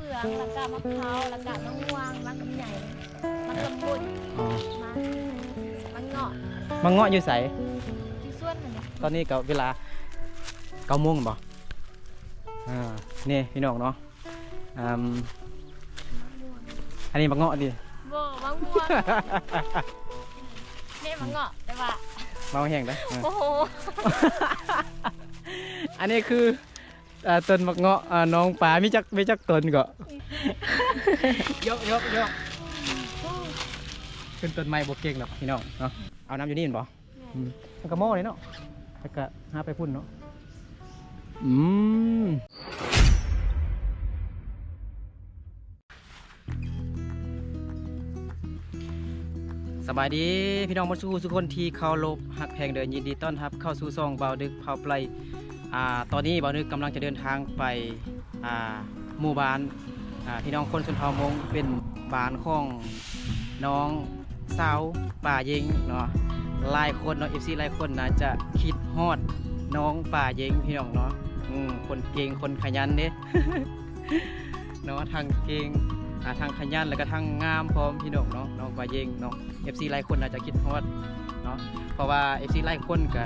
ເຂືອງ ແລ້ວກະໝາກເຜົາ ແລ້ວກະໝາກມ່ວງ ໝາກລຳໄຍ ໝາກສະມຸນ ອໍ ໝາກ ໝາກເງາະ ໝາກເງາະຢູ່ໃສ? ຢູ່ສວນຫັ້ນແຫຼະ. ຕອນນີ້ກໍເວລາເກົ້າໂມງແມ່ນບໍ່? ອ່າ ນີ້ພີ່ນ້ອງເນາະ ອ່າ ອັນນີ້ໝາກເງາະຕິ? ບໍ່ ໝາກມ່ວງ ນີ້ໝາກເງາະ ແຕ່ວ່າ ເມົາແຮງເດ້. ໂອ້ໂຫ ອັນນີ້ຄື ອ່າ ຕົ້ນໝາກເງາະ ອ່າ ນ້ອງປາ ມີຈັກ ມີຈັກຕົ້ນເກາະ? ຍົກ ຍົກ ຍົກ ຂຶ້ນຕົ້ນໄມ້ບໍ່ເກັ່ງດອກພີ່ນ້ອງເນາະ. ເອົານ້ຳຢູ່ນີ້ແມ່ນບໍ່? ແມ່ນ ອືມ ມັນກໍໝໍ້ເດ້ເນາະ ແລ້ວກໍຫາໄປພຸ້ນເນາະ. ອືມ ສະບາຍດີພີ່ນ້ອງໝົດສູ່ຜູ້ສູ່ຄົນທີ່ເຄົາລົບຮັກແພງເດີ ຍິນດີຕ້ອນຮັບເຂົ້າສູ່ຊ່ອງບ່າວດຶກພາວໄປ. ອ່າ ຕອນນີ້ບ່າວດຶກກຳລັງຈະເດີນທາງໄປ ອ່າ ໝູ່ບ້ານ ອ່າ ພີ່ນ້ອງຄົນຊົນເຜົ່າມົ້ງ ເປັນບ້ານຂອງນ້ອງສາວປາເຢັງເນາະ. ຫຼາຍຄົນເນາະ ເອັຟຊີ ຫຼາຍຄົນໜ້າຈະຄິດຮອດນ້ອງປາເຢັງພີ່ນ້ອງເນາະ. ອືມ ຄົນເກັ່ງ ຄົນຂະຫຍັນເດ້ ເນາະ ທັງເກັ່ງ ອ່າ ທັງຂະຫຍັນ ແລ້ວກໍທັງງາມພ້ອມພີ່ນ້ອງເນາະ ນ້ອງປາເຢັງເນາະ. ເອັຟຊີ ຫຼາຍຄົນອາດຈະຄິດຮອດເນາະ ເພາະວ່າ ເອັຟຊີ ຫຼາຍຄົນກໍ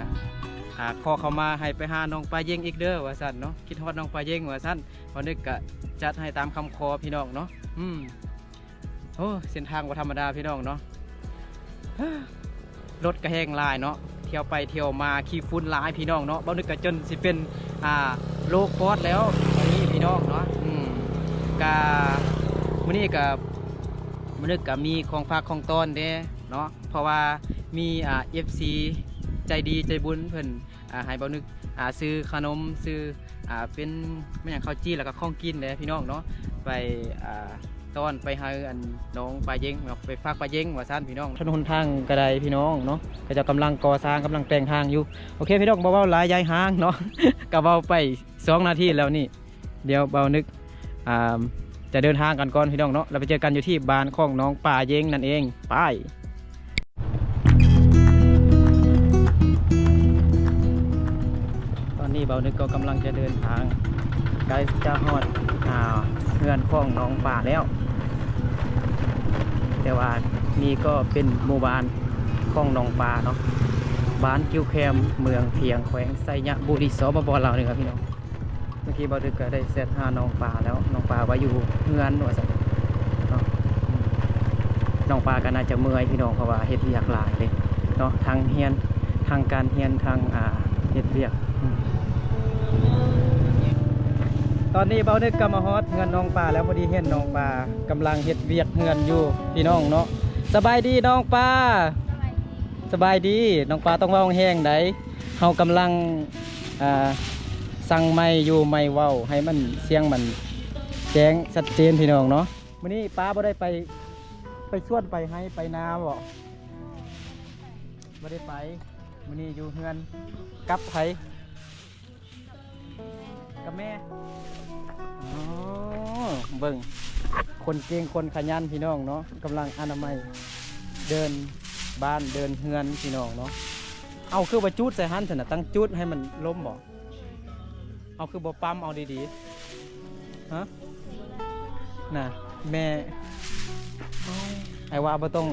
ອ່າ ຂໍເຂົ້າມາໃຫ້ໄປຫານ້ອງປາເຢັງອີກເດີວ່າຊັ້ນເນາະ ຄິດຮອດນ້ອງປາເຢັງວ່າຊັ້ນ. ບ່າວນຶກກໍຈັດໃຫ້ຕາມຄຳຂໍພີ່ນ້ອງເນາະ. ອືມ ໂອ້ ເສັ້ນທາງບໍ່ທຳມະດາພີ່ນ້ອງເນາະ. ລົດກະແຮງຫຼາຍເນາະ ທ່ຽວໄປທ່ຽວມາ ຂີ້ຝຸ່ນຫຼາຍພີ່ນ້ອງເນາະ. ບ່າວນຶກກະຈົນຊິເປັນ ອ່າ ໂລກປອດແລ້ວ ມື້ນີ້ພີ່ນ້ອງເນາະ. ອືມ ກະ ມື້ນີ້ກະ ບ່າວນຶກກະມີຂອງຝາກຂອງຕ້ອນເດ້ເນາະ ເພາະວ່າມີ ອ່າ ເອັຟຊີ ໃຈດີໃຈບຸນເພິ່ນ ອ່າ ໃຫ້ບ່າວນຶກ ອ່າ ຊື້ຂະໜົມ ຊື້ ອ່າ ເປັນ ແມ່ນຫຍັງ ເຂົ້າຈີ່ ແລ້ວກໍຂອງກິນແດ່ພີ່ນ້ອງເນາະ ໄປ ອ່າ ຕ້ອນໄປໃຫ້ອັນນ້ອງປາເຢັງເນາະ ໄປຝາກປາເຢັງວ່າຊັ້ນພີ່ນ້ອງ. ຖະໜົນຫົນທາງກໍໄດ້ພີ່ນ້ອງເນາະ ເຂົາເຈົ້າກຳລັງກໍ່ສ້າງ ກຳລັງແຕ່ງທາງຢູ່. ໂອເຄພີ່ນ້ອງ ບໍ່ເວົ້າຫຼາຍຢາຍຫາງເນາະ ກໍເວົ້າໄປສອງນາທີແລ້ວນີ້. ດຽວບ່າວນຶກ ອ່າ ຈະເດີນທາງກັນກ່ອນພີ່ນ້ອງເນາະ ແລ້ວໄປເຈີກັນຢູ່ທີ່ບ້ານຂອງນ້ອງປາເຢັງນັ້ນເອງ ໄປ. ຕອນນີ້ບ່າວນຶກກໍກຳລັງຈະເດີນທາງ ໃກ້ຈະຮອດ ອ່າ ເຮືອນຂອງນ້ອງປາແລ້ວ ແຕ່ວ່ານີ້ກໍເປັນໝູ່ບ້ານຂອງນ້ອງປາເນາະ ບ້ານກິ້ວແຄມ ເມືອງພຽງ ແຂວງໄຊຍະບູລີ ສປປ ລາວເໜືອພີ່ນ້ອງ. ເມື່ອກີ້ບ່າວດຶກກໍໄດ້ແຊັດຫານ້ອງປາແລ້ວ ນ້ອງປາວ່າຢູ່ເຮືອນວ່າຊັ້ນເນາະ. ນ້ອງປາກໍໜ້າຈະເມື່ອຍພີ່ນ້ອງ ເພາະວ່າເຮັດວຽກຫຼາຍເດ້ເນາະ ທັງຮຽນ ທັງການຮຽນ ທັງ ອ່າ ເຮັດວຽກ. ອືມ ຕອນນີ້ບ່າວນຶກກໍມາຮອດເຮືອນນ້ອງປາແລ້ວ ພໍດີເຫັນນ້ອງປາກຳລັງເຮັດວຽກເຮືອນຢູ່ພີ່ນ້ອງເນາະ. ສະບາຍດີນ້ອງປາ. ສະບາຍດີ ສະບາຍດີ ນ້ອງປາຕ້ອງເວົ້າແຮງໃດ. ເຮົາກຳລັງ ອ່າ ສັ່ງໄມຢູ່ ໄມເວົ້າໃຫ້ມັນ ສຽງມັນແຈ້ງຊັດເຈນພີ່ນ້ອງເນາະ. ມື້ນີ້ປາບໍ່ໄດ້ໄປ ໄປສວນໄປໄຮ່ໄປນາບໍ? ບໍ່ໄດ້ໄປ ມື້ນີ້ຢູ່ເຮືອນ. ກັບໃຜ? ກັບແມ່. ອໍ ເບິ່ງ ຄົນເກັ່ງຄົນຂະຫຍັນພີ່ນ້ອງເນາະ ກຳລັງອະນາໄມເດີ່ນບ້ານເດີ່ນເຮືອນພີ່ນ້ອງເນາະ. ເອົາ ຄືວ່າຈູດໃສ່ຫັ້ນຊັ້ນນະ ຕັ້ງຈູດໃຫ້ມັນລົມບໍ? ເອົາ ຄືບໍ່ປ້ຳເອົາດີໆ? ຮະ ນະ ແມ່ ອ້າຍວ່າບໍ່ຕ້ອງ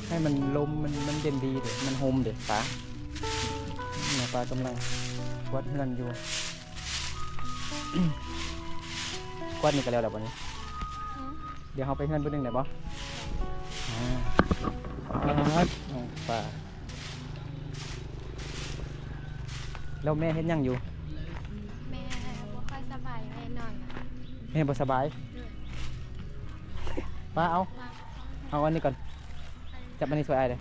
ໃຫ້ມັນລົມ ມັນ ມັນເຢັນດີເດ້ ມັນຮົ່ມເດ້ປາ. ແມ່ປາກຳລັງກວາດເຮືອນຢູ່ ກວາດນີ້ກໍແລ້ວແລ້ວບໍ່ນີ້? ອືມ ດຽວເຮົາໄປເຮືອນຜູ້ໜຶ່ງໄດ້ບໍ່? ອ່າ ປາດ ນ້ອງປາ. ແລ້ວແມ່ເຮັດຫຍັງຢູ່? ແມ່ບໍ່ຄ່ອຍສະບາຍ ແມ່ນອນ. ແມ່ບໍ່ສະບາຍ? ໂດຍ. ປາ ເອົາ ມາ ເອົາອັນນີ້ກ່ອນ. ຈັບອັນນີ້ຊ່ວຍອ້າຍເດີ້.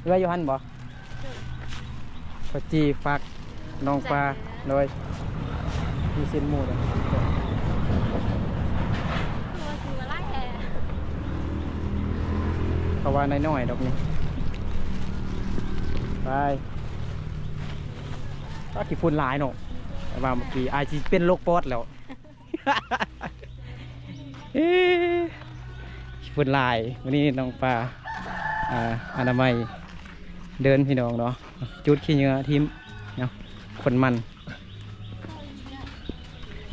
ເອື້ອຍຢູ່ຫັ້ນບໍ່? ໂດຍ. ເຂົ້າຈີ່ຝາກນ້ອງປາ. ໂດຍ. ມີຊີ້ນໝູເດີ້. ຄືວ່າຊື້ມາຫຼາຍແທ້. ເຂົາວ່ານ້ອຍໆດອກນີ້. ໄປ. ປາ ຂີ້ຝຸ່ນຫຼາຍເນາະ. ແຕ່ວ່າເມື່ອກີ້ອ້າຍຊິເປັນໂລກປອດແລ້ວ. ເອີ ເພິ່ນຫຼາຍ. ມື້ນີ້ນ້ອງປາ ອ່າ ອະນາໄມເດີ່ນພີ່ນ້ອງເນາະ. ຈູດຂີ້ເຫຍື້ອຖິ້ມເນາະ ຄົນມັນ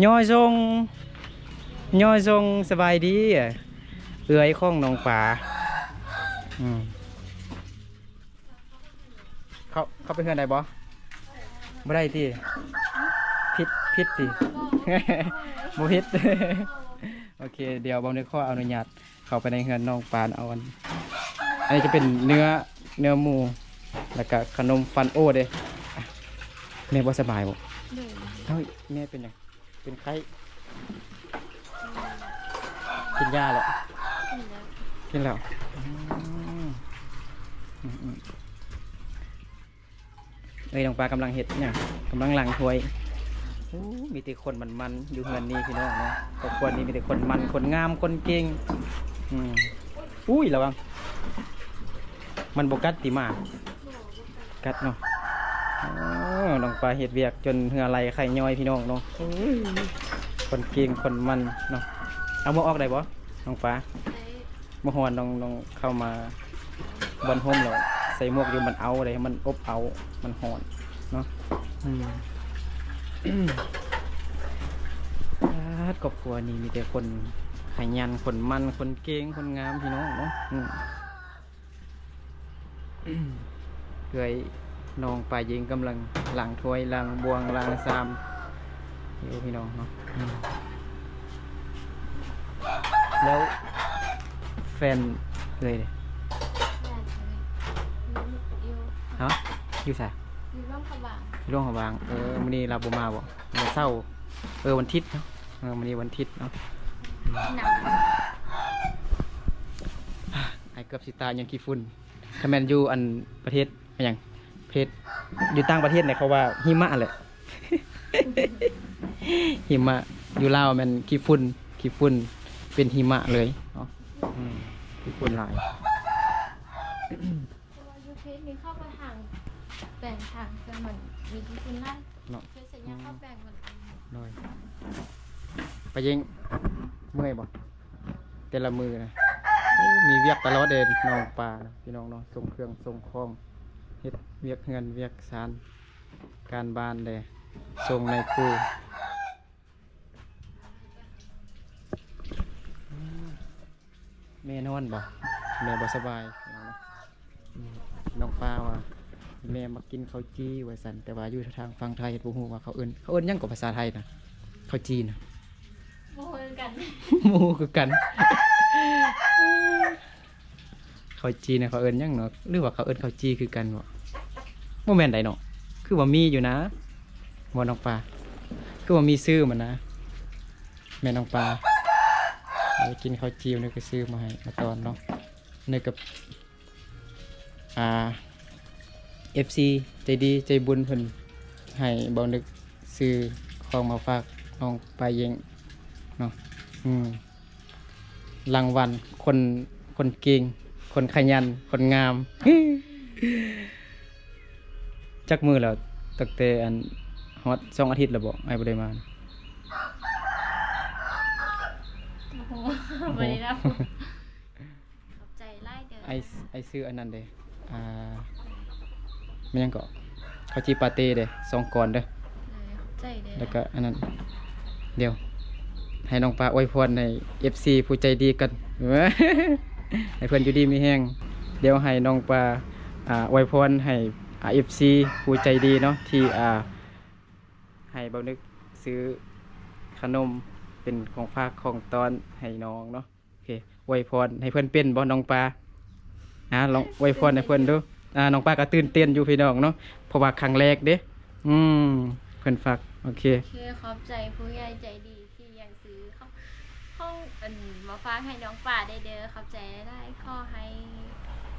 ຍ້ອຍຊົງ ຍ້ອນສົ່ງສະບາຍດີ ເອື້ອຍຂອງນ້ອງປາ. ອືມ ເຂົ້າ ເຂົ້າໄປເຮືອນໄດ້ບໍ່? ບໍ່ໄດ້ຕິ? ຜິດ ຜິດຕິ? ບໍ່ຜິດ. ໂອເຄ ດຽວບ່າວນຶກຂໍອະນຸຍາດເຂົ້າໄປໃນເຮືອນນ້ອງປານ. ເອົາອັນ ອັນນີ້ຈະເປັນເນື້ອ ເນື້ອໝູ ແລ້ວກະຂະໜົມຟັນໂອເດ້. ແມ່ບໍ່ສະບາຍບໍ່? ໂດຍ. ເອົ້າ ແມ່ເປັນຫຍັງ? ເປັນໄຂ້ ກິນຢາແລ້ວ? ກິນແລ້ວ ກິນແລ້ວ. ອືມ ອືມໆ ເອີຍ ນ້ອງປາກຳລັງເຮັດຫຍັງ? ກຳລັງລ້າງຖ້ວຍ. ໂອ້ ມີແຕ່ຄົນມັນໆ ຢູ່ເຮືອນນີ້ພີ່ນ້ອງເນາະ. ຄອບຄົວນີ້ມີແຕ່ຄົນມັນ ຄົນງາມ ຄົນເກັ່ງ. ອືມ ອຸ້ຍ ລະວັງ ມັນບໍ່ກັດຕິໝາ? ກັດເນາະ. ໂອ້ ນ້ອງປາເຮັດວຽກຈົນເຫື່ອໄຫຼໄຂ້ຍ້ອຍພີ່ນ້ອງເນາະ. ໂອ້ຍ ຄົນເກັ່ງຄົນມັນເນາະ. ເອົາໝວກອອກໄດ້ບໍ່ນ້ອງປາ? ໄດ້. ມື້ຮ້ອນນ້ອງ ນ້ອງເຂົ້າມາບ່ອນຮົ່ມແລ້ວໃສ່ໝວກຢູ່ ມັນເອົາເດ້ ມັນອົບເອົາ ມັນຮ້ອນເນາະ. ອືມ ປາດ ຄອບຄົວນີ້ມີແຕ່ຄົນຂະຫຍັນ ຄົນມັນ ຄົນເກັ່ງ ຄົນງາມ ພີ່ນ້ອງເນາະ. ອືມ ເອື້ອຍນ້ອງປາຍິງກຳລັງລ້າງຖ້ວຍ ລ້າງບ່ວງ ລ້າງຊາມຢູ່ພີ່ນ້ອງເນາະ. ອືມ ແລ້ວແຟນເອື້ອຍເດ? ຢູ່ ຢູ່ ຮະ? ຢູ່ໃສ? ຢູ່ຫຼວງພະບາງ. ຢູ່ຫຼວງພະບາງ. ເອີ ມື້ນີ້ລາວບໍ່ມາບໍ່? ວັນເສົາ. ເອີ ວັນທິດເນາະ. ເອີ ມື້ນີ້ວັນທິດເນາະ. ອືມ ໜາວ. ອ້າຍ ເກືອບຊິຕາຍຍ້ອນຂີ້ຝຸ່ນ. ຄັນແມ່ນຢູ່ອັນປະເທດ ຫຍັງ ປະເທດ ຢູ່ຕ່າງປະເທດນີ້ເຂົາວ່າຫິມະຫັ້ນແຫຼະ. ຫິມະ. ຢູ່ລາວແມ່ນຂີ້ຝຸ່ນ ຂີ້ຝຸ່ນເປັນຫິມະເລີຍເນາະ. ອືມ ຂີ້ຝຸ່ນຫຼາຍ. ເພາະວ່າຢູ່ເຂດນີ້ເຂົາກໍທາງແປງທາງ ແຕ່ມັນມີຂີ້ຝຸ່ນຫຼາຍເນາະ. ເຂດໄຊຍາ ອືມ ເຂົາແປງມັນ. ໂດຍ. ປາເຢັງ ເມື່ອຍບໍ່? ແຕ່ລະມື້ນະ ໂອ້ ມີວຽກຕະຫຼອດເດ້ນ້ອງປານະ ພີ່ນ້ອງເນາະ. ສົ່ງເຄື່ອງສົ່ງຂອງ ເຮັດວຽກເຮືອນວຽກຊານ ການບ້ານແດ່ ສົ່ງໃນຄູ. ແມ່ນອນບໍ່? ແມ່ບໍ່ສະບາຍ. ອືມ ນ້ອງປາວ່າແມ່ມັກກິນເຂົ້າຈີ່ວ່າຊັ້ນ ແຕ່ວ່າຢູ່ທາງຝັ່ງໄທ ບໍ່ຮູ້ວ່າເຂົາເອີ້ນ ເຂົາເອີ້ນຫຍັງກໍພາສາໄທນະ ເຂົ້າຈີ່ນະ? ບໍ່ຮູ້ຄືກັນ ບໍ່ຮູ້ຄືກັນ. ເຂົ້າຈີ່ນະ ເຂົາເອີ້ນຫຍັງເນາະ? ຫຼືວ່າເຂົາເອີ້ນເຂົ້າຈີ່ຄືກັນບໍ່? ບໍ່ແມ່ນໃດເນາະ ຄືວ່າມີຢູ່ນະ ບໍ່ນ້ອງປາ? ຄືວ່າມີຊື້ມັນນະ. ແມ່ນ້ອງປາ ໄປກິນເຂົ້າຈີ່ ນີ້ກໍຊື້ມາໃຫ້ອາຕອນເນາະ. ນີ້ກໍ ອ່າ ເອັຟຊີ ໃຈດີໃຈບຸນເພິ່ນໃຫ້ເບົານຶກຊື້ຂອງມາຝາກນ້ອງປາເຢັງເນາະ. ອືມ ລາງວັນຄົນ ຄົນເກັ່ງ ຄົນຂະຫຍັນ ຄົນງາມ. ຈັກມື້ແລ້ວ? ຕັ້ງແຕ່ອັນ ຮອດສອງອາທິດແລ້ວບໍ່ ອ້າຍບໍ່ໄດ້ມາ? ໂອ້ໂຫ ບໍ່ໄດ້ນັບ. ຂອບໃຈຫຼາຍເດີ. ອ້າຍ ອ້າຍຊື້ອັນນັ້ນເດ້ ອ່າ ແມ່ນຫຍັງເກາະ ເຂົ້າຈີ່ປາເຕ້ເດ້ ສອງກ້ອນເດີ. ເອີ ຂອບໃຈເດີ. ແລ້ວກໍອັນນັ້ນ ດຽວໃຫ້ນ້ອງປາອວຍພອນໃຫ້ເອັຟຊີຜູ້ໃຈດີກ່ອນ ໃຫ້ເພິ່ນຢູ່ດີມີແຮງ. ດຽວໃຫ້ນ້ອງປາ ອ່າ ອວຍພອນໃຫ້ ອ່າ ເອັຟຊີຜູ້ໃຈດີເນາະ ທີ່ ອ່າ ໃຫ້ເບົານຶກຊື້ຂະໜົມເປັນຂອງຝາກຂອງຕ້ອນໃຫ້ນ້ອງເນາະ. ໂອເຄ ອວຍພອນໃຫ້ເພິ່ນເປັນບໍ່ນ້ອງປາ? ອ່າ ລອງອວຍພອນໃຫ້ເພິ່ນດູ. ອ່າ ນ້ອງປາກໍຕື່ນເຕັ້ນຢູ່ພີ່ນ້ອງເນາະ ເພາະວ່າຄັ້ງແລກເດ້. ອືມ ເພິ່ນຝາກ. ໂອເຄ ໂອເຄ ຂອບໃຈຜູ້ໃຫຍ່ໃຈດີທີ່ຍັງຊື້ຂອງ ຂອງອັນມາຝາກໃຫ້ນ້ອງປາໄດ້ເດີ. ຂອບໃຈຫຼາຍໆ. ຂໍໃຫ້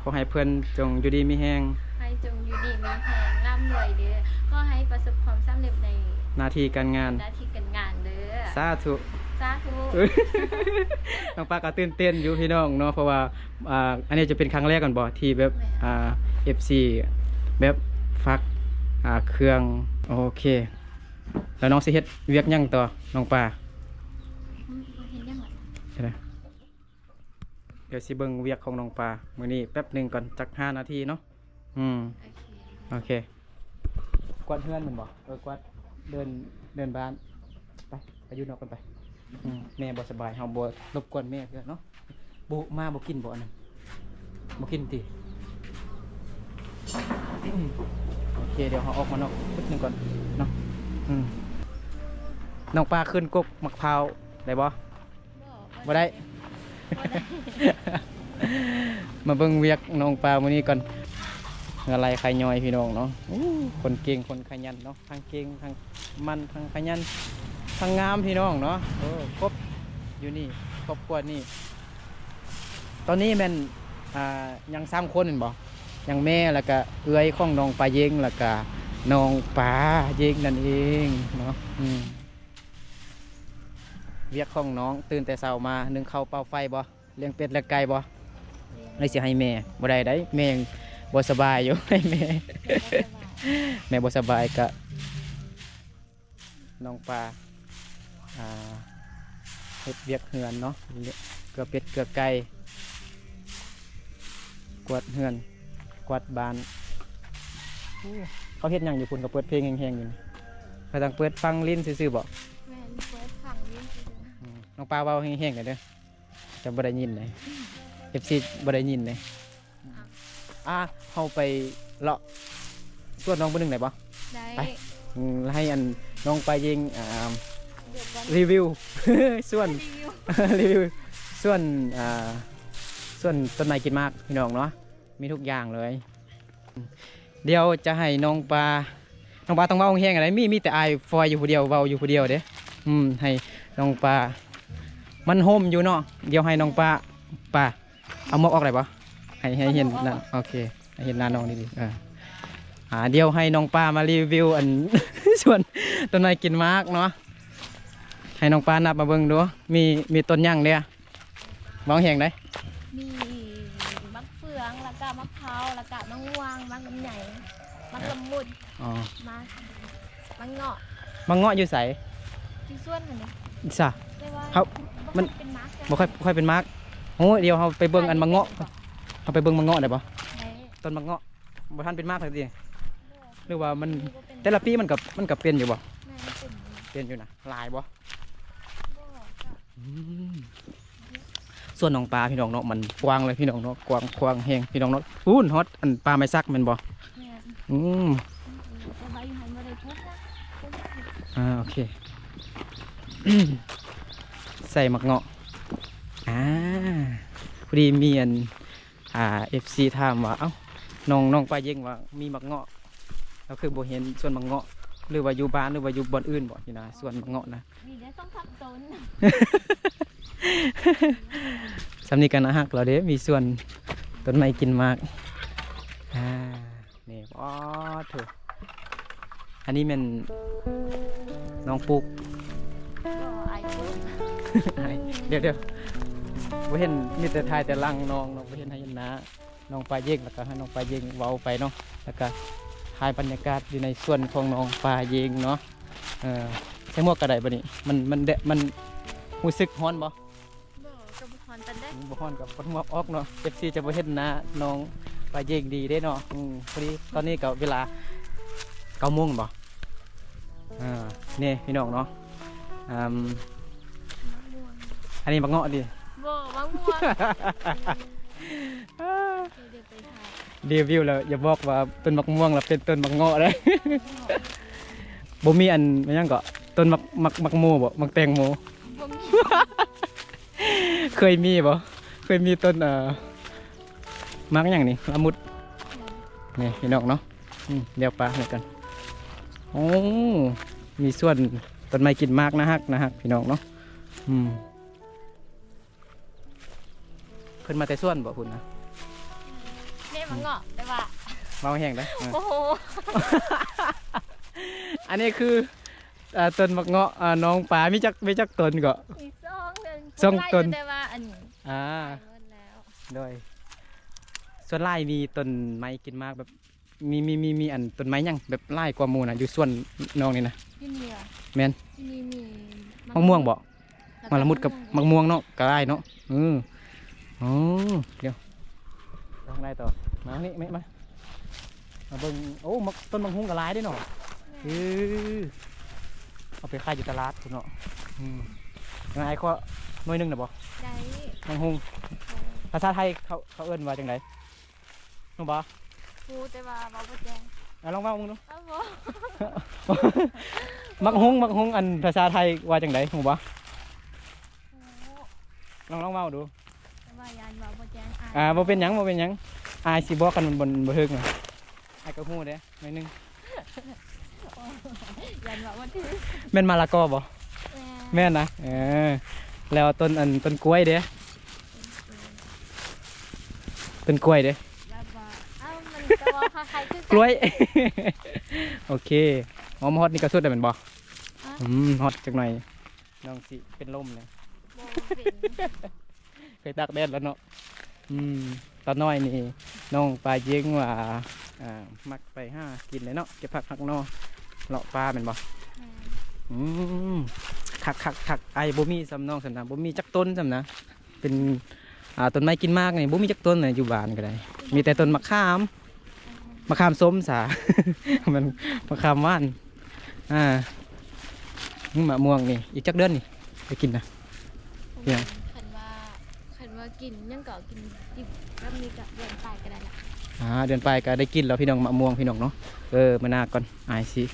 ຂໍໃຫ້ເພິ່ນຈົ່ງຢູ່ດີມີແຮງ ໃຫ້ຈົ່ງຢູ່ດີມີແຮງ ລ່ຳລວຍເດີ. ຂໍໃຫ້ປະສົບຄວາມສຳເລັດໃນໜ້າທີ່ການງານ ໜ້າທີ່ການງານເດີ. ສາທຸ ສາທຸ. ນ້ອງປາກໍຕື່ນເຕັ້ນຢູ່ພີ່ນ້ອງເນາະ ເພາະວ່າ ອ່າ ອັນນີ້ຈະເປັນຄັ້ງແລກແມ່ນບໍ່ ທີ່ແບບ ແມ່ນ ອ່າ ເອັຟຊີແບບຝາກ ອ່າ ເຄື່ອງ. ໂອເຄ ແລ້ວນ້ອງຊິເຮັດວຽກຫຍັງຕໍ່ນ້ອງປາ? ອືມ ບໍ່ເຮັດຫຍັງລະ. ດຽວຊິເບິ່ງວຽກຂອງນ້ອງປາມື້ນີ້ແປັບໜຶ່ງກ່ອນ ຈັກຫ້ານາທີເນາະ. ອືມ ໂອເຄ ໂອເຄ ກວາດເຮືອນແມ່ນບໍ່? ເອີ ກວາດ ເດີນ ເດີນບ້ານ. ໄປ ໄປຢູ່ນອກກ່ອນໄປ. ອືມ ແມ່ບໍ່ສະບາຍ ເຮົາບໍ່ລົບກວນແມ່ເທື່ອເນາະ. ບໍ່ ມາບໍ່ກິນບໍ່ອັນນັ້ນ ບໍ່ກິນຕິ? ໂອເຄ ດຽວເຮົາອອກມານອກຈຸດໜຶ່ງກ່ອນເນາະ. ອືມ ນ້ອງປາຂຶ້ນກົກໝາກພ້າວໄດ້ບໍ່? ບໍ່ ບໍ່ໄດ້ ບໍ່ໄດ້ ມາເບິ່ງວຽກນ້ອງປາມື້ນີ້ກ່ອນ. ເຫື່ອໄຫຼໄຂ້ຍ້ອຍພີ່ນ້ອງເນາະ. ໂອ້ ຄົນເກັ່ງຄົນຂະຫຍັນເນາະ ທັງເກັ່ງ ທັງໝັ່ນ ທັງຂະຫຍັນ ທັງງາມພີ່ນ້ອງເນາະ. ເອີ ຄົບຢູ່ນີ້ ຄອບຄົວນີ້ ຕອນນີ້ແມ່ນ ອ່າ ຍັງສາມຄົນແມ່ນບໍ່? ຍັງແມ່ ແລ້ວກະເອື້ອຍຂອງນ້ອງປາເຢັງ ແລ້ວກະນ້ອງປາເຢັງນັ້ນເອງເນາະ. ອືມ ວຽກຂອງນ້ອງ ຕື່ນແຕ່ເຊົ້າມາ ໜຶ້ງເຂົ້າເປົ່າໄຟບໍ່? ລ້ຽງເປັດລ້ຽງໄກ່ບໍ່? ແລ້ວຊິໃຫ້ແມ່ ບໍ່ໄດ້ໄດ໋ ແມ່ຍັງບໍ່ສະບາຍຢູ່ ໃຫ້ແມ່ ແມ່ບໍ່ສະບາຍ ແມ່ບໍ່ສະບາຍກະ ນ້ອງປາ ອ່າ ເຮັດວຽກເຮືອນເນາະ ເກືອເປັດເກືອໄກ່ ກວາດເຮືອນ ກວາດບ້ານ. ໂອ້ ເຂົາເຮັດຫຍັງຢູ່ພຸ້ນ? ເຂົາເປີດເພງແຮງໆຢູ່ນີ້ ເຂົາຕ້ອງເປີດຟັງຫຼິ້ນຊື່ໆບໍ່? ແມ່ນ ເປີດຟັງຫຼິ້ນຊື່ໆ. ອືມ ນ້ອງປາເວົ້າແຮງໆໜ້ອຍເດີ. ຈະບໍ່ໄດ້ຍິນເດ້ ເອັຟຊີບໍ່ໄດ້ຍິນເດ້. ອ່າ ເຮົາໄປເລາະສວນນ້ອງມື້ໜຶ່ງໄດ້ບໍ່? ໄດ້ ໄປ. ອືມ ໃຫ້ອັນນ້ອງປາເຢັງ ອ່າ ດຽວກ່ອນ ຣີວິວສວນ ຣີວິວ ຣີວິວສວນ ອ່າ ສວນຕົ້ນໄມ້ກິນໝາກພີ່ນ້ອງເນາະ. ມີທຸກຢ່າງເລີຍ. ດຽວຈະໃຫ້ນ້ອງປາ ນ້ອງປາຕ້ອງເວົ້າແຮງໆໄດ໋ ມີ ມີແຕ່ອ້າຍຟອຍຢູ່ຜູ້ດຽວ ເວົ້າຢູ່ຜູ້ດຽວເດ້. ອືມ ໃຫ້ນ້ອງປາ ມັນຮົ່ມຢູ່ເນາະ. ດຽວໃຫ້ນ້ອງປາ ປາ ເອົາໝວກອອກໄດ້ບໍ່? ໃຫ້ ໃຫ້ເຫັນໜ້າ ໂອເຄ ໃຫ້ເຫັນໜ້ານ້ອງດີໆ. ເອີ ອ່າ ດຽວໃຫ້ນ້ອງປາມາຣີວິວອັນ ສວນຕົ້ນໄມ້ກິນໝາກເນາະ. ໃຫ້ນ້ອງປານັບມາເບິ່ງດູ ມີ ມີຕົ້ນຫຍັງແດ່? ເວົ້າແຮງໄດ໋. ມີໝາກເຟືອງ ແລ້ວກະໝາກພ້າວ ແລ້ວກະໝາກມ່ວງ ໝາກລຳໄຍ ໝາກລະມຸດ. ອໍ ໝາກ ໝາກເງາະ. ໝາກເງາະຢູ່ໃສ? ຢູ່ສວນຫັ້ນເດ. ຊະ ແຕ່ວ່າເຮົາ ມັນ ມັນເປັນໝາກ ບໍ່ຄ່ອຍ ບໍ່ຄ່ອຍເປັນໝາກ. ໂອ້ ດຽວເຮົາໄປເບິ່ງອັນໝາກເງາະ ເຮົາໄປເບິ່ງໝາກເງາະໄດ້ບໍ່? ໄດ້. ຕົ້ນໝາກເງາະ ບໍ່ທັນເປັນໝາກເທື່ອຕິ? ບໍ່ ຫຼືວ່າມັນ ມັນບໍ່ເປັນ ແຕ່ລະປີມັນກໍ ມັນກໍເປັນຢູ່ບໍ່? ແມ່ນ ເປັນຢູ່ ເປັນຢູ່ນະ. ຫຼາຍບໍ່? ບໍ່ກະ ອືມ ສວນນ້ອງປາພີ່ນ້ອງເນາະ ມັນກວ້າງເລີຍພີ່ນ້ອງເນາະ ກວ້າງຂວາງແຮງພີ່ນ້ອງເນາະ. ພຸ້ນ ຮອດອັນປ່າໄມ້ສັກແມ່ນບໍ່? ແມ່ນ. ອືມ ແຕ່ວ່າຢູ່ຫັ້ນບໍ່ໄດ້ປູກນະ ປູກ ອ່າ ໂອເຄ ໃສ່ໝາກເງາະ. ອ່າ ພໍດີມີອັນ ອ່າ ເອັຟຊີຖາມວ່າ ເອົ້າ ນ້ອງ ນ້ອງປາເຢັງວ່າມີໝາກເງາະ ລາວຄືບໍ່ເຫັນສວນໝາກເງາະ ຫຼືວ່າຢູ່ບ້ານ ຫຼືວ່າຢູ່ບ່ອນອື່ນບໍ່ ທີ່ນາ ສວນໝາກເງາະນະ? ມີແຕ່ສອງສາມຕົ້ນ. ສ່ຳນີ້ກໍໜ້າຮັກແລ້ວເດ້ ມີສວນຕົ້ນໄມ້ກິນໝາກ. ອ່າ ນີ້ ອໍ ໂທ້ ອັນນີ້ແມ່ນນ້ອງປູກ. ອໍ ອ້າຍປູກ. ດຽວໆ ບໍ່ເຫັນ ມີແຕ່ຖ່າຍແຕ່ຫຼັງນ້ອງເນາະ ບໍ່ເຫັນໃຫ້ເຫັນໜ້ານ້ອງປາເຢັງ ແລ້ວກໍໃຫ້ນ້ອງປາເຢັງເວົ້າໄປເນາະ ແລ້ວກໍຖ່າຍບັນຍາກາດຢູ່ໃນສວນຂອງນ້ອງປາເຢັງເນາະ. ເອີ ໃສ່ໝວກກໍໄດ້ບັດນີ້ ມັນ ມັນແດດ ມັນຮູ້ສຶກຮ້ອນບໍ່? ບໍ່ ກໍບໍ່ຮ້ອນປານໃດ. ອືມ ບໍ່ຮ້ອນກໍປົດໝວກອອກເນາະ ເອັຟຊີຈະບໍ່ເຫັນໜ້ານ້ອງປາເຢັງດີເດ້ເນາະ. ອືມ ພໍດີຕອນນີ້ກໍເວລາເກົ້າໂມງແມ່ນບໍ່? ອ່າ ນີ້ພີ່ນ້ອງເນາະ ອືມ ອັນນີ້ໝາກເງາະຕິ? ບໍ່ ໝາກມ່ວງ. ດຽວໄປຫາ ຣີວິວແລ້ວ ຢ່າບອກວ່າຕົ້ນໝາກມ່ວງ ແລ້ວເປັນຕົ້ນໝາກເງາະເດ້. ບໍ່ມີອັນ ຫຍັງເກາະ ຕົ້ນໝາກ ໝາກ ໝາກໂມບໍ່? ໝາກແຕງໂມ? ບໍ່ມີ. ເຄີຍມີບໍ່? ເຄີຍມີຕົ້ນ ເອີ ໝາກຫຍັງນີ້? ລະມຸດ. ນີ້ພີ່ນ້ອງເນາະ. ອືມ ດຽວປາໃຫ້ກັນ. ໂອ້ ມີສວນຕົ້ນໄມ້ກິນໝາກ ໜ້າຮັກ ໜ້າຮັກ ພີ່ນ້ອງເນາະ. ອືມ ເພິ່ນມາແຕ່ສວນບໍ່ພຸ້ນນະ? ແມ່ນໝາກເງາະ ແຕ່ວ່າ ເວົ້າແຮງເດ້. ເອີ ໂອ້ໂຫ ອັນນີ້ຄື ອ່າ ຕົ້ນໝາກເງາະ ອ່າ ນ້ອງປາ ມີຈັກ ມີຈັກຕົ້ນເກາະ? ມີສອງ ສອງຕົ້ນ ແຕ່ວ່າອັນ ອ່າ ຕາຍໝົດແລ້ວ. ໂດຍ ສ່ວນຫຼາຍມີຕົ້ນໄມ້ກິນໝາກແບບ ມີ ມີ ມີ ມີອັນຕົ້ນໄມ້ຫຍັງແບບຫຼາຍກວ່າໝູ່ນະ ຢູ່ສວນນ້ອງນີ້ນະ? ຢູ່ນີ້ຫວາ? ແມ່ນ. ຢູ່ນີ້ມີ ໝາກມ່ວງບໍ່? ໝາກລະມຸດກັບໝາກມ່ວງເນາະ ກໍຫຼາຍເນາະ. ເອີ ໂອ້ ດຽວ ໄປທາງໃດຕໍ່? ມາທາງນີ້ ມາ ມາ ມາເບິ່ງ. ໂອ້ ໝາກ ຕົ້ນໝາກຫຸ່ງກໍຫຼາຍເດ້ເນາະ. ແມ່ນ. ເອີ ເອົາໄປຂາຍຢູ່ຕະຫຼາດພຸ້ນເນາະ. ອືມ ອ້າຍຂໍໜ່ວຍໜຶ່ງໄດ້ບໍ່? ໄດ້. ໝາກຫຸ່ງ ເອີ ພາສາໄທເຂົາ ເຂົາເອີ້ນວ່າຈັ່ງໃດ? ຮູ້ບໍ່? ຮູ້ ແຕ່ວ່າເວົ້າບໍ່ແຈ້ງ. ອ່ະ ລອງເວົ້າເບິ່ງດູ. ເອີ ບໍ່. ໝາກຫຸ່ງ ໝາກຫຸ່ງ ອັນພາສາໄທວ່າຈັ່ງໃດ ຮູ້ບໍ່? ຮູ້. ລອງ ລອງເວົ້າດູ. ແຕ່ວ່າຢ້ານເວົ້າບໍ່ແຈ້ງອ້າຍ. ອ່າ ບໍ່ເປັນຫຍັງ ບໍ່ເປັນຫຍັງ. ອ້າຍຊິບອກ ຄັນມັນບໍ່ ບໍ່ຖືກນະ. ອ້າຍກໍຮູ້ເດ້ ໜ້ອຍໜຶ່ງ. ຢ້ານເວົ້າບໍ່ຖືກ. ແມ່ນມະລະກໍບໍ່? ແມ່ນ. ແມ່ນນະ. ເອີ ແລ້ວຕົ້ນ ອັນ ຕົ້ນກ້ວຍເດ້? ຕົ້ນກ້ວຍເດ້? ແບບວ່າ ເອົ້າ ມັນກໍເວົ້າຄ້າຍໆຄືກັນ. ກ້ວຍ. ໂອເຄ. ອໍ ມາຮອດນີ້ກໍສຸດແລ້ວແມ່ນບໍ່? ຮະ? ອືມ ຮອດຈັກໜ່ອຍ ນ້ອງຊິເປັນລົມເລີຍ. ບໍ່ເປັນ. ເຄີຍຕາກແດດແລ້ວເນາະ. ອືມ ຕານ້ອຍນີ້ ນ້ອງປາເຢັງວ່າ ອ່າ ມັກໄປຫາກິນເດ້ເນາະ ເກັບຜັກຫັກໜໍ່ ເລາະປ່າແມ່ນບໍ່? ແມ່ນ. ອືມ ຄັກໆໆ. ອ້າຍບໍ່ມີສ່ຳນ້ອງສ່ຳນະ ບໍ່ມີຈັກຕົ້ນສ່ຳນະ. ເປັນ ອ່າ ຕົ້ນໄມ້ກິນໝາກນີ້ ບໍ່ມີຈັກຕົ້ນນະ ຢູ່ບ້ານກໍໄດ້ ມີແຕ່ຕົ້ນໝາກຂາມ. ມະຂາມສົ້ມສາ ມັນມະຂາມຫວານ. ອ່າ ມະມ່ວງນີ້ ອີກຈັກເດືອນນີ້ໄດ້ກິນນະ? ປະມານ ຄັນວ່າ ຄັນວ່າກິນຫຍັງກໍກິນດິບແບບນີ້ກໍເດືອນປາຍກໍໄດ້ລະ. ອ່າ ເດືອນປາຍກໍໄດ້ກິນແລ້ວ ພີ່ນ້ອງ ມະມ່ວງ ພີ່ນ້ອງເນາະ. ເອີ ມື້ໜ້າກ່ອນ ອ້າຍຊິ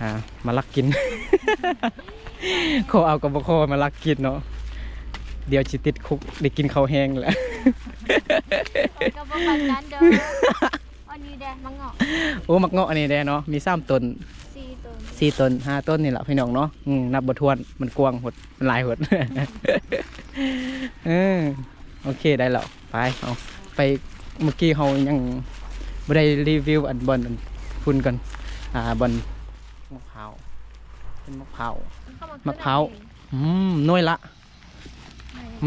ອ່າ ມາລັກກິນ. ຂໍເອົາກໍບໍ່ຂໍ ມາລັກກິນເນາະ. ດຽວຊິຕິດຄຸກ ໄດ້ກິນເຂົ້າແຮງແຫຼະ. ຂ້ອຍກໍບໍ່ປານນັ້ນດອກ. ອັນນີ້ແດ່ ໝາກເງາະ. ໂອ້ ໝາກເງາະອັນນີ້ແດ່ເນາະ ມີສາມຕົ້ນ ສີ່ຕົ້ນ ສີ່ຕົ້ນ ຫ້າຕົ້ນນີ້ລະ ພີ່ນ້ອງເນາະ. ອືມ ນັບບໍ່ຖ້ວນ ມັນກວ້າງໂພດ ມັນຫຼາຍໂພດ. ເອີ ໂອເຄ ໄດ້ແລ້ວ. ໄປ ເອົາ ໄປ ມື້ກີ້ເຮົາຍັງບໍ່ໄດ້ຣີວິວ ອັນ ບ່ອນ ອັນ ພຸ້ນກ່ອນ ອ່າ ບ່ອນ ໝາກພ້າວ ເປັນໝາກພ້າວ ໝາກພ້າວ. ອືມ ໜ່ວຍລະ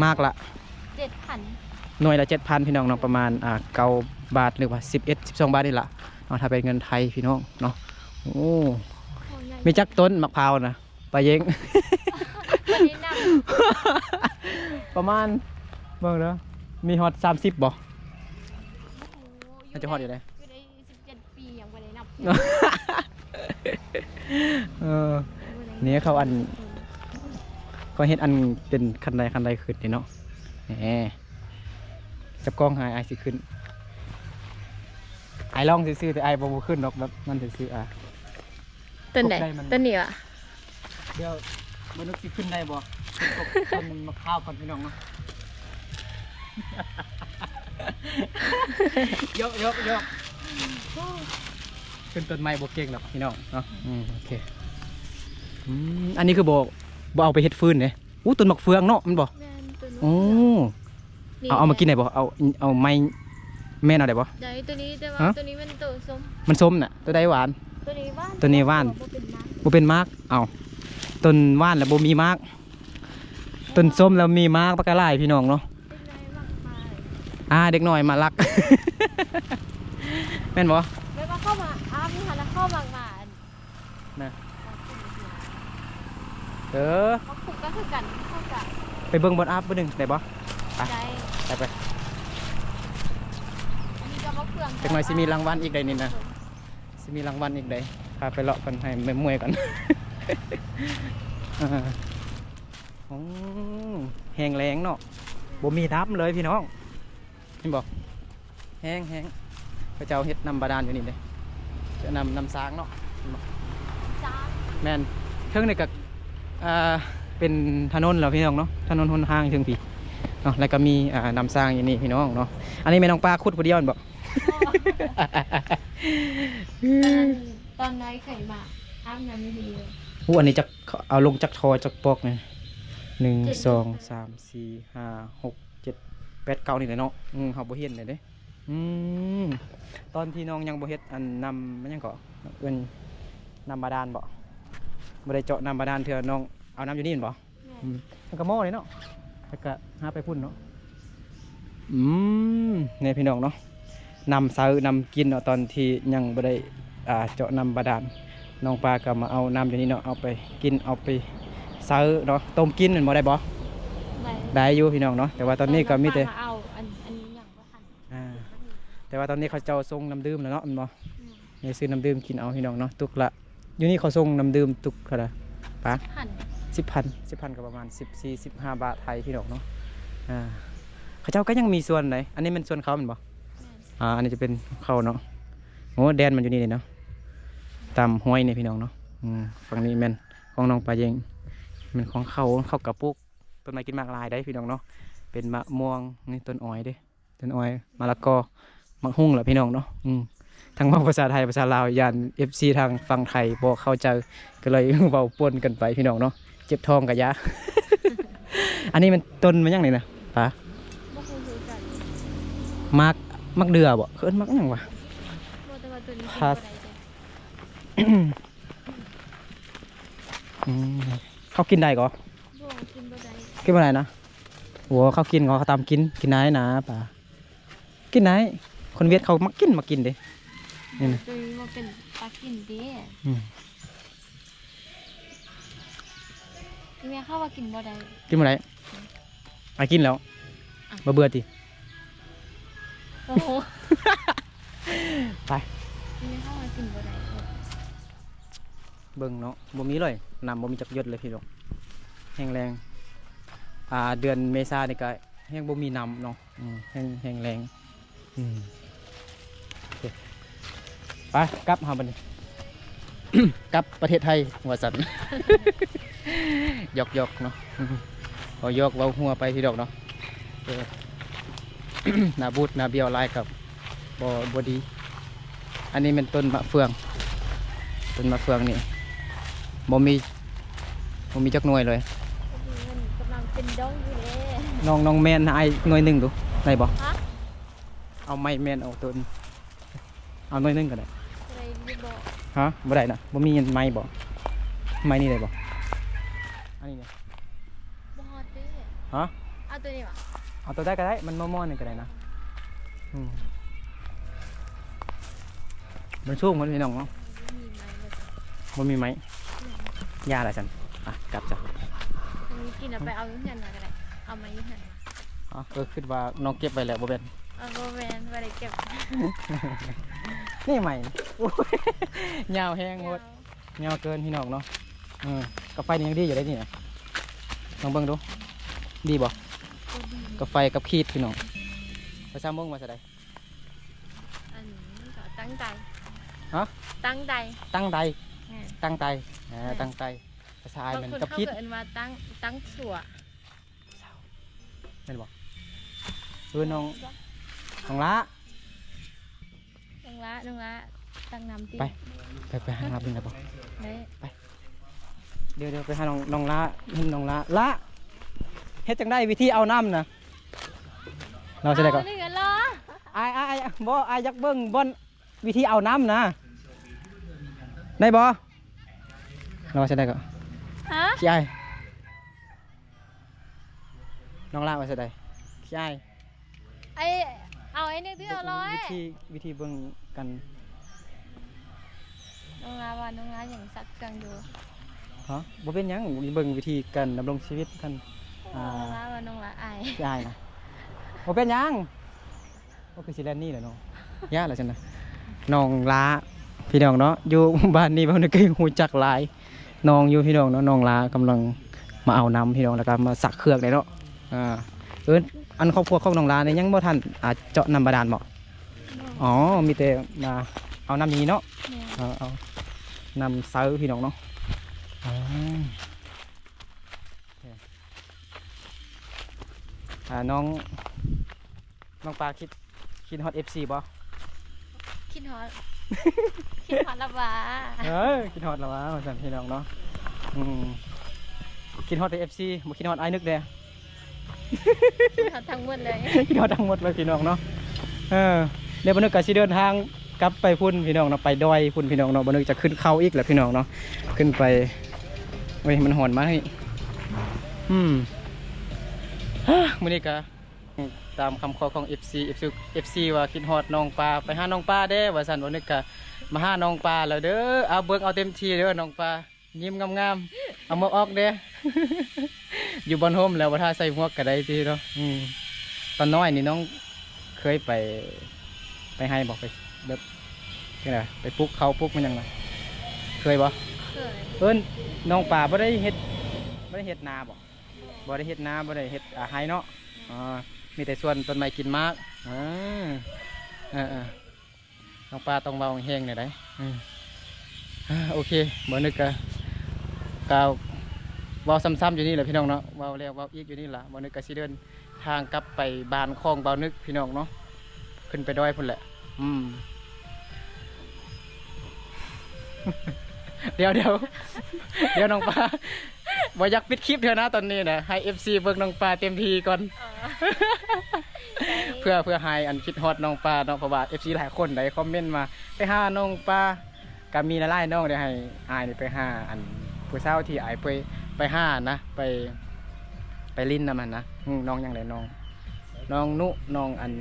ໝາກລະ ເຈັດພັນ ໜ່ວຍລະເຈັດພັນ ພີ່ນ້ອງເນາະ. ປະມານ ອ່າ ເກົ້າບາດ ຫຼືວ່າສິບເອັດ ສິບສອງບາດນີ້ລະເນາະ ຖ້າເປັນເງິນໄທ ພີ່ນ້ອງເນາະ. ໂອ້ ມີຈັກຕົ້ນໝາກພ້າວນະ ປາເຢັງ? ປະມານ ເບິ່ງເດີ ມີຮອດສາມສິບບໍ່? ໜ້າຈະຮອດຢູ່ເດ້. ເຈັດປີຍັງບໍ່ໄດ້ນັບເທື່ອ. ເອີ ນີ້ເຂົາອັນ ເຂົາເຮັດອັນເປັນຂັ້ນໄດ ຂັ້ນໄດຂຶ້ນນີ້ເນາະ. ແໝ ຈັບກ້ອງໃຫ້ອ້າຍຊິຂຶ້ນ. ອ້າຍລອງຊື່ໆ ແຕ່ອ້າຍບໍ່ ບໍ່ຂຶ້ນດອກ ແບບນັ້ນຊື່ໆ. ອ່າ ຕົ້ນໃດ? ຕົ້ນນີ້ຫວາ? ດຽວບໍ່ຮູ້ຊິຂຶ້ນໄດ້ບໍ່? ຂຶ້ນຕົ້ນໝາກພ້າວກ່ອນ ພີ່ນ້ອງເນາະ. ຢອກໆໆ ຂຶ້ນຕົ້ນໄມ້ບໍ່ເກັ່ງດອກ ພີ່ນ້ອງເນາະ. ອືມ ໂອເຄ. ອືມ ອັນນີ້ຄືບໍ່ ບໍ່ເອົາໄປເຮັດຟືນເດ້. ອູ້ ຕົ້ນໝາກເຟືອງເນາະ ແມ່ນບໍ່? ແມ່ນ ຕົ້ນໝາກເຟືອງ. ໂອ້ ນີ້ ເອົາ ເອົາມາກິນໄດ້ບໍ່? ເອົາ ເອົາໄມ້ແມ່ນເອົາໄດ້ບໍ່? ໄດ້ ໂຕນີ້ ແຕ່ວ່າ ຮະ? ໂຕນີ້ມັນໂຕສົ້ມ. ມັນສົ້ມນະ ໂຕໃດຫວານ? ໂຕນີ້ຫວານ ໂຕນີ້ຫວານ ແຕ່ວ່າບໍ່ເປັນໝາກ ບໍ່ເປັນໝາກ. ເອົ້າ ຕົ້ນຫວານແລ້ວບໍ່ມີໝາກ ຕົ້ນສົ້ມແລ້ວມີໝາກບັກຫຼາຍ ພີ່ນ້ອງເນາະ. ເດັກນ້ອຍມັກໝາກ ອ່າ ເດັກນ້ອຍມາລັກ ແມ່ນບໍ່? ແມ່ນວ່າເຂົາມາ ອ່າ ມີຫັ້ນລະ ເຂົາມັກໝາກ ນະ ເອີ ມາຄຸກກໍຄືກັນ ເຮົາກະໄປເບິ່ງບ່ອນອາບບາດໜຶ່ງໄດ້ບໍ່? ໄປ ໄດ້ ໄປ ໄປ. ອັນນີ້ກໍມາເຟືອງ ຈັກໜ່ອຍຊິມີລາງວັນອີກໄດ໋ນີ້ນະ ຊິມີລາງວັນອີກໄດ໋ ພາໄປເລາະກ່ອນ ໃຫ້ເມື່ອຍໆກ່ອນ. ອ່າ ໂອ້ ແຫ້ງແລ້ງເນາະ ບໍ່ມີນ້ຳເລີຍ ພີ່ນ້ອງ. ເຫັນບໍ່? ແຫ້ງໆ ເຂົາເຈົ້າເຮັດນ້ຳບາດານຢູ່ນີ້ເດ້ ເຈົ້ານ້ຳ ນ້ຳຊາງເນາະ ເຫັນບໍ່? ຊາງ ແມ່ນ ເທິງນີ້ກໍ ອ່າ ເປັນຖະໜົນແລ້ວ ພີ່ນ້ອງເນາະ ຖະໜົນຫົນທາງເທິງພີ້ເນາະ. ແລ້ວກໍມີ ອ່າ ນ້ຳຊາງຢູ່ນີ້ ພີ່ນ້ອງເນາະ. ອັນນີ້ແມ່ນ້ອງປາຂຸດຜູ້ດຽວແມ່ນບໍ່? ຕອນນັ້ນ ຕອນນ້ອຍເຄີຍມາອາບນ້ຳຢູ່ພີ້. ໂອ້ ອັນນີ້ຈັກ ເອົາລົງຈັກທໍ່ຈັກປອກນີ້ ໜຶ່ງ ເຈັດ ສອງ ສາມ ສີ່ ຫ້າ ຫົກ ເຈັດ ແປດ ເກົ້າ ນີ້ແຫຼະເນາະ. ອືມ ເຮົາບໍ່ເຫັນເລີຍເດ້. ອືມ ຕອນທີ່ນ້ອງຍັງບໍ່ເຮັດອັນນ້ຳ ມັນຫຍັງເກາະ ເອີ້ນນ້ຳບາດານບໍ? ບໍ່ໄດ້ເຈາະນ້ຳບາດານເທື່ອ ນ້ອງເອົານ້ຳຢູ່ນີ້ແມ່ນບໍ? ແມ່ນ. ອືມ ມັນກໍໝໍ້ເດ້ເນາະ ແລ້ວກໍຫາໄປພຸ້ນເນາະ. ອືມ ນີ້ພີ່ນ້ອງເນາະ ນ້ຳໃຊ້ນ້ຳກິນເນາະ ຕອນທີ່ຍັງບໍ່ໄດ້ ອ່າ ເຈາະນ້ຳບາດານ ນ້ອງປາກໍມາເອົານ້ຳຢູ່ນີ້ເນາະ ເອົາໄປກິນ ເອົາໄປໃຊ້ເນາະ ຕົ້ມກິນແມ່ນບໍ່ ໄດ້ບໍ່? ໄດ້ ໄດ້ຢູ່ພີ່ນ້ອງເນາະ ແຕ່ວ່າຕອນນີ້ກໍມີແຕ່ ເອົາອັນ ອັນນີ້ຫຍັງບໍ່ທັນ ອ່າ ແຕ່ວ່າຕອນນີ້ເຂົາເຈົ້າສົ່ງນ້ຳດື່ມແລ້ວເນາະ ແມ່ນບໍ່? ອືມ ໄດ້ຊື້ນ້ຳດື່ມກິນເອົາ ພີ່ນ້ອງເນາະ. ຕຸກລະ ຢູ່ນີ້ເຂົາສົ່ງນ້ຳດື່ມຕຸກເທົ່າໃດປາ? ສິບພັນ. ສິບພັນ ສິບພັນກໍປະມານສິບສີ່ ສິບຫ້າບາດໄທພີ່ນ້ອງເນາະ. ອ່າ ເຂົາເຈົ້າກໍຍັງມີສວນໃດ໋. ອັນນີ້ແມ່ນສວນເຂົາແມ່ນບໍ່? ແມ່ນ. ອ່າ ອັນນີ້ຈະເປັນເຂົາເນາະ. ໂອ້ ແດນມັນຢູ່ນີ້ເນາະ ຕາມຫ້ວຍນີ້ພີ່ນ້ອງເນາະ. ອືມ ຝັ່ງນີ້ແມ່ນຂອງນ້ອງປາເຢັງ ແມ່ນຂອງເຂົາ. ເຂົາກໍປູກ ຕົ້ນໄມ້ກິນໝາກຫຼາຍໄດ໋ພີ່ນ້ອງເນາະ. ເປັນມະມ່ວງ ນີ້ຕົ້ນອ້ອຍເດ້ ຕົ້ນອ້ອຍ ມະລະກໍ ໝາກຫຸ່ງລະພີ່ນ້ອງເນາະ. ອືມ ທັງເວົ້າພາສາໄທ ພາສາລາວ ຢ້ານເອັຟຊີທາງຝັ່ງໄທບໍ່ເຂົ້າໃຈ ກໍເລີຍເວົ້າປົນກັນໄປພີ່ນ້ອງເນາະ. ເຈັບທ້ອງກະຢ່າ. ອັນນີ້ມັນຕົ້ນມັນຫຍັງນີ້ນະ ປາ? ບໍ່ຮູ້ຄືກັນ. ໝາກ ໝາກເດື່ອບໍ່? ເອີ້ນໝາກຫຍັງວະ? ບໍ່ ແຕ່ວ່າຕົວນີ້ກິນບໍ່ໄດ້ເດ້. ອືມ ເຂົາກິນໄດ້ກໍ? ບໍ່ ກິນບໍ່ໄດ້ ກິນບໍ່ໄດ້ນະ. ໂອ້ ເຂົາກິນ ເຂົາຕຳກິນ ກິນໄດ້ນະປາ ກິນໄດ້. ຄົນຫວຽດເຂົາມັກກິນ ມັກກິນເດ້ ນີ້ນະ. ໂດຍວ່າເປັນຕາກິນເດ້. ອືມ ອີແມ່ເຂົາວ່າກິນບໍ່ໄດ້ ກິນບໍ່ໄດ້. ອືມ ອາ ກິນແລ້ວ ອ່ະ ບໍ່ເບື່ອຕິ? ໂອ້ໂຫ ໄປ ອີແມ່ເຂົາວ່າກິນບໍ່ໄດ້. ເບິ່ງເນາະ ບໍ່ມີເລີຍ ນ້ຳບໍ່ມີຈັກຢົດເລີຍພີ່ນ້ອງ. ແຫ້ງແລ້ງ ອ່າ ເດືອນເມສານີ້ກະແຮງບໍ່ມີນ້ຳເນາະ. ອືມ ແຫ້ງ ແຫ້ງແລ້ງ. ອືມ ໂອເຄ ໄປ ກັບເຮົາບັດນີ້ ກັບປະເທດໄທວ່າຊັ້ນ. ຢອກໆເນາະ ເວົ້າຢອກເວົ້າຫົວໄປພີ່ນ້ອງເນາະ. ເອີ ໜ້າບູດໜ້າບຽວຫຼາຍກໍບໍ່ ບໍ່ດີ. ອັນນີ້ແມ່ນຕົ້ນມະເຟືອງ ຕົ້ນມະເຟືອງນີ້ບໍ່ມີ ບໍ່ມີຈັກໜ່ວຍເລີຍ. ມັນກຳລັງເປັນດອງຢູ່ເດ້. ນ້ອງ ນ້ອງແມ່ນໃຫ້ອ້າຍໜ່ວຍໜຶ່ງດູ ໄດ້ບໍ່? ຮະ? ເອົາໄມ້ແມ່ນເອົາຕົ້ນ ເອົາໜ່ວຍໜຶ່ງກໍໄດ້. ໄດ້ຢູ່ບໍ່? ຮະ? ບໍ່ໄດ້ນະ ບໍ່ມີໄມ້ບໍ່? ໄມ້ນີ້ໄດ້ບໍ່? ອັນນີ້ນີ້ ບໍ່ຮອດເດ້. ຮະ? ເອົາຕົວນີ້ຫວາ? ເອົາຕົວໃດກໍໄດ້ ມັນມໍ່ໆນີ້ກໍໄດ້ນະ. ອືມ ມັນສູງໝົດພີ່ນ້ອງເນາະ. ບໍ່ມີໄມ້ເລີຍ ບໍ່ມີໄມ້. ອືມ ຢ່າລະຊັ້ນ ອ່ະ ກັບຊະ. ມີກິນເອົາໄປເອົາຢູ່ເຮືອນມາກໍໄດ້ ເອົາມາຢູ່ເຮືອນມາ. ອໍ ເອີ ຄິດວ່ານ້ອງເກັບໄວ້ແລ້ວບໍ່ແມ່ນ? ເອີ ບໍ່ແມ່ນ ບໍ່ໄດ້ເກັບ. ນີ້ໃໝ່ ໂອ້ຍ ຍາວແຮງໂພດ ຍາວ ຍາວເກີນພີ່ນ້ອງເນາະ. ເອີ ກັບໄຟນີ້ຍັງດີຢູ່ເດ້ນີ້ນະ ລອງເບິ່ງດູ ດີບໍ່? ບໍ່ດີ ກັບໄຟກັບຂີດພີ່ນ້ອງ. ພາສາມົ້ງວ່າຊັ້ນໃດ? ອັນນີ້ກໍຕັ້ງໃດ. ຮະ? ຕັ້ງໃດ ຕັ້ງໃດ. ແມ່ນ ຕັ້ງໃດ ເອີ ແມ່ນ ຕັ້ງໃດ. ພາສາອ້າຍແມ່ນກັບຂີດ ບາງຄົນເຂົາກໍເອີ້ນວ່າຕັ້ງ ຕັ້ງຊົ່ວ. ແມ່ນບໍ່? ເອີ ນ້ອງ ນ້ອງຫຼ້າ ນ້ອງຫຼ້າ ນ້ອງຫຼ້າ ຕັກນ້ຳຕິ. ໄປ ໄປ ໄປຫານ້ຳກິນໄດ້ບໍ່? ໄດ້ ໄປ. ດຽວ ດຽວໄປຫານ້ອງ ນ້ອງຫຼ້າ ເຫັນນ້ອງຫຼ້າ ຫຼ້າ ເຮັດຈັ່ງໃດວິທີເອົານ້ຳນະ? ລາວຊິໄດ້ກໍ ເອົານີ້ກັນລະ ອ້າຍ ອ້າຍ ອ້າຍ ບໍ່ ອ້າຍຢາກເບິ່ງບ່ອນ ວິທີເອົານ້ຳນະ ໄດ້ບໍ່? ລາວວ່າຈັ່ງໃດກໍ? ຮະ? ຂີ້ອາຍ ນ້ອງລາວວ່າຈັ່ງໃດ? ຂີ້ອາຍ ໄອ້ ເອົາໄອ້ໜຶ່ງຕິ ເອົາລອຍ ວິທີ ວິທີເບິ່ງກັນ. ນ້ອງລາວວ່ານ້ອງລາຍັງຊັກເຄື່ອງຢູ່. ຮະ? ບໍ່ເປັນຫຍັງ ເບິ່ງວິທີການດຳລົງຊີວິດກັນ. ນ້ອງລາວ່ານ້ອງລາອາຍ ຂີ້ອາຍນະ ບໍ່ເປັນຫຍັງ. ໂອ້ ຄືຊິແລ່ນໜີແລ້ວເນາະ ຢ້ານແລ້ວຊັ້ນນະ. ນ້ອງຫຼ້າ ພີ່ນ້ອງເນາະ ຢູ່ບ້ານນີ້ ເວົ້າແນວໃດກໍຮູ້ຈັກຫຼາຍນ້ອງຢູ່ ພີ່ນ້ອງເນາະ. ນ້ອງຫຼ້າກຳລັງມາເອົານ້ຳ ພີ່ນ້ອງ ແລ້ວກໍມາຊັກເຄື່ອງໄດ້ເນາະ. ອ່າ ເອີ້ນ ອັນຄອບຄົວຂອງນ້ອງຫຼ້ານີ້ຍັງບໍ່ທັນ ອ່າ ເຈາະນ້ຳບາດານບໍ່? ບໍ່ ອໍ ມີແຕ່ມາເອົານ້ຳນີ້ເນາະ. ແມ່ນ ເອົາ ເອົານ້ຳໃຊ້ ພີ່ນ້ອງເນາະ. ອໍ ໂອເຄ ອ່າ ນ້ອງ ນ້ອງປາຄິດ ຄິດຮອດເອັຟຊີບໍ່? ຄິດຮອດ ຄິດຮອດລະຫວາ. ເອີ ຄິດຮອດລະຫວາ ວ່າຊັ້ນ ພີ່ນ້ອງເນາະ. ອືມ ຄິດຮອດແຕ່ເອັຟຊີ ບໍ່ຄິດຮອດອ້າຍນຶກແດ່? ຄິດຮອດທັງໝົດເລີຍ ຄິດຮອດທັງໝົດເລີຍ ພີ່ນ້ອງເນາະ. ເອີ ດຽວບ່າວນຶກກໍຊິເດີນທາງກັບໄປພຸ້ນ ພີ່ນ້ອງເນາະ ໄປດອຍພຸ້ນ ພີ່ນ້ອງເນາະ. ບ່າວນຶກຈະຂຶ້ນເຂົາອີກແຫຼະ ພີ່ນ້ອງເນາະ ຂຶ້ນໄປ. ໂອ້ຍ ມັນຮ້ອນມາໃຫ້ ອືມ ມື້ນີ້ກໍ ຕາມຄຳຂໍຂອງເອັຟຊີ ເອັຟຊີ ເອັຟຊີວ່າຄິດຮອດນ້ອງປາ ໄປຫານ້ອງປາແດ່ວ່າຊັ້ນ. ບ່າວນຶກກະມາຫານ້ອງປາແລ້ວເດີ. ເອົາເບິ່ງເອົາເຕັມທີ່ເດີນ້ອງປາ ຍິ້ມງາມໆ ເອົາໝວກອອກແດ່. ຢູ່ບ່ອນຮົ່ມແລ້ວ ບໍ່ຖ້າໃສ່ໝວກກະໄດ້ຕິເນາະ. ອືມ ຕອນນ້ອຍນີ້ນ້ອງເຄີຍໄປ ໄປໄຮ່ບໍ່? ໄປແບບຈັ່ງໃດ ໄປປູກເຂົ້າປູກມັນຫຍັງນະ ເຄີຍບໍ່? ເຄີຍ ເອີ້ນ ນ້ອງປາບໍ່ໄດ້ເຮັດ ບໍ່ໄດ້ເຮັດນາບໍ່? ບໍ່ໄດ້ເຮັດນາ ບໍ່ໄດ້ເຮັດ ອາ ໄຮ່ເນາະ. ອືມ ອໍ ມີແຕ່ສວນຕົ້ນໄມ້ກິນໝາກ. ເອີ ເອີໆ ນ້ອງປາຕ້ອງເວົ້າແຮງໆ ແນວໃດ. ອືມ ໂອເຄ ບໍ່ນຶກກະ ກະເວົ້າຊ້ຳໆຢູ່ນີ້ແຫຼະພີ່ນ້ອງເນາະ ເວົ້າແລ້ວເວົ້າອີກຢູ່ນີ້ລະ. ບໍ່ນຶກກະຊິເດີນ ທາງກັບໄປບ້ານຂອງບ່າວນຶກພີ່ນ້ອງເນາະ ຂຶ້ນໄປດອຍພຸ້ນແຫຼະ. ອືມ ດຽວໆ ດຽວນ້ອງປາ ບໍ່ຢາກປິດຄລິບເທື່ອນະຕອນນີ້ນະ ໃຫ້ເອັຟຊີເບິ່ງນ້ອງປາເຕັມທີ່ກ່ອນ. ອໍ ເພື່ອ ເພື່ອໃຫ້ອັນຄິດຮອດນ້ອງປາເນາະ ເພາະວ່າເອັຟຊີຫຼາຍຄົນໄດ້ຄອມເມັນມາ ໄປຫານ້ອງປາ. ກະມີຫຼາຍໆນ້ອງໄດ້ໃຫ້ອ້າຍນີ້ໄປຫາ ອັນຜູ້ສາວທີ່ອ້າຍໄປ ໄປຫານະ ໄປ ໄປຫຼິ້ນນຳຫັ້ນນະ. ອືມ ນ້ອງຫຍັງແຫຼະ ນ້ອງ ນ້ອງນຸ ນ້ອງອັນ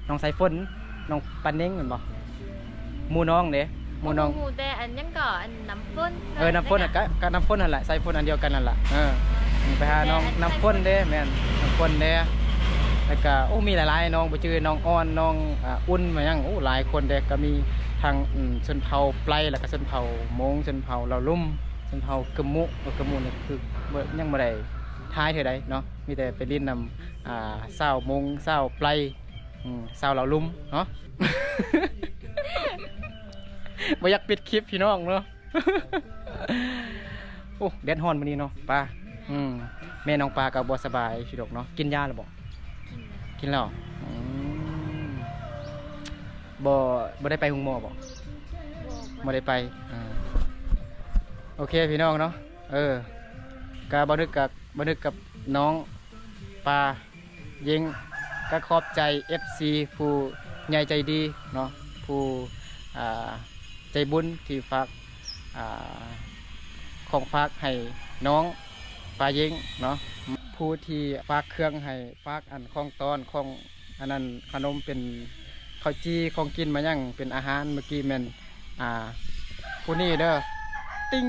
ນ້ອງສາຍຝົນ ນ້ອງປາເນັງແມ່ນບໍ່? ໝູ່ນ້ອງເດ້ ໝູ່ນ້ອງ ໝູ່ແຕ່ອັນຫຍັງກໍ ອັນນ້ຳຝົນ. ເອີ ນ້ຳຝົນ ແລ້ວກະ ກະ ກະນ້ຳຝົນຫັ້ນແຫຼະ ສາຍຝົນອັນດຽວກັນຫັ້ນລະ. ເອີ ໄປຫານ້ອງນ້ຳຝົນເດ້ ແມ່ນ ນ້ຳຝົນເດ້ ແລ້ວກະ ໂອ້ ມີຫຼາຍໆນ້ອງ ບໍ່ຈື່ ນ້ອງອ່ອນ ນ້ອງ ອາ ອຸ່ນ ມາຫຍັງ ໂອ້ ຫຼາຍຄົນເດ້. ກໍມີທັງ ອືມ ຊົນເຜົ່າໄປ ແລ້ວກໍຊົນເຜົ່າມົ້ງ ຊົນເຜົ່າລາວລຸ່ມ ຊົນເຜົ່າກຶມມຸ. ເອີ ກຶມມຸນີ້ຄືບໍ່ ຍັງບໍ່ໄດ້ຖ່າຍເທື່ອໃດເນາະ ມີແຕ່ໄປຫຼິ້ນນຳ ອາ ຊາວມົ້ງ ຊາວໄປ ອືມ ຊາວລາວລຸ່ມເນາະ. ບໍ່ຢາກປິດຄລິບພີ່ນ້ອງເນາະ. ໂອ້ ແດດຮ້ອນມື້ນີ້ເນາະ ປາ. ອືມ ແມ່ນ້ອງປາກໍບໍ່ສະບາຍຊິດອກເນາະ ກິນຢາແລ້ວບໍ່? ກິນແລ້ວ ກິນແລ້ວ. ອືມ ບໍ່ ບໍ່ໄດ້ໄປໂຮງໝໍບໍ່? ບໍ່ ບໍ່ໄດ້ໄປ. ອ່າ ໂອເຄພີ່ນ້ອງເນາະ ເອີ ກະບໍ່ນຶກກັບ ບໍ່ນຶກກັບນ້ອງປາ ເຢັງ ກໍຂອບໃຈເອັຟຊີຜູ້ໃຫຍ່ໃຈດີເນາະ ຜູ້ ອ່າ ໃຈບຸນທີ່ຝາກ ອ່າ ຂອງຝາກໃຫ້ນ້ອງປາເຢັງເນາະ ຜູ້ທີ່ຝາກເຄື່ອງໃຫ້ ຝາກອັນຂອງຕ້ອນ ຂອງອັນນັ້ນ ຂະໜົມ ເປັນເຂົ້າຈີ່ ຂອງກິນມາຫຍັງ ເປັນອາຫານ ເມື່ອກີ້ແມ່ນ ອ່າ ຜູ້ນີ້ເດີ ຕິງ.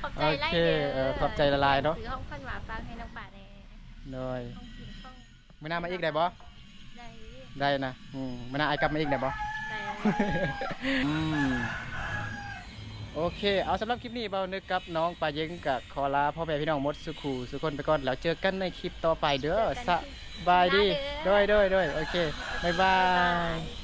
ຂອບໃຈຫຼາຍເດີ. ໂອເຄ ເອີ ຂອບໃຈຫຼາຍໆເນາະ. ຊື້ຂອງຂວັນມາຝາກໃຫ້ນ້ອງປາແດ່. ໂດຍ ຂອງກິນຂອງ ມື້ໜ້າມາອີກໄດ້ບໍ່? ໄດ້ ໄດ້ນະ. ອືມ ມື້ໜ້າອ້າຍກັບມາອີກໄດ້ບໍ່? ໄດ້. ອືມ ໂອເຄ ເອົາ ສຳລັບຄລິບນີ້ ບ່າວນຶກກັບນ້ອງປາເຢັງ ກໍຂໍລາພໍ່ແມ່ພີ່ນ້ອງໝົດສູ່ຄູ່ສູ່ຄົນໄປກ່ອນ ແລ້ວເຈີກັນໃນຄລິບຕໍ່ໄປເດີ. ເຈີກັນ ສະບາຍດີ. ຄລິບໜ້າເດີ. ໂດຍ ໂດຍ ໂດຍ ໂອເຄ ບາຍບາຍ. ບາຍບາຍ.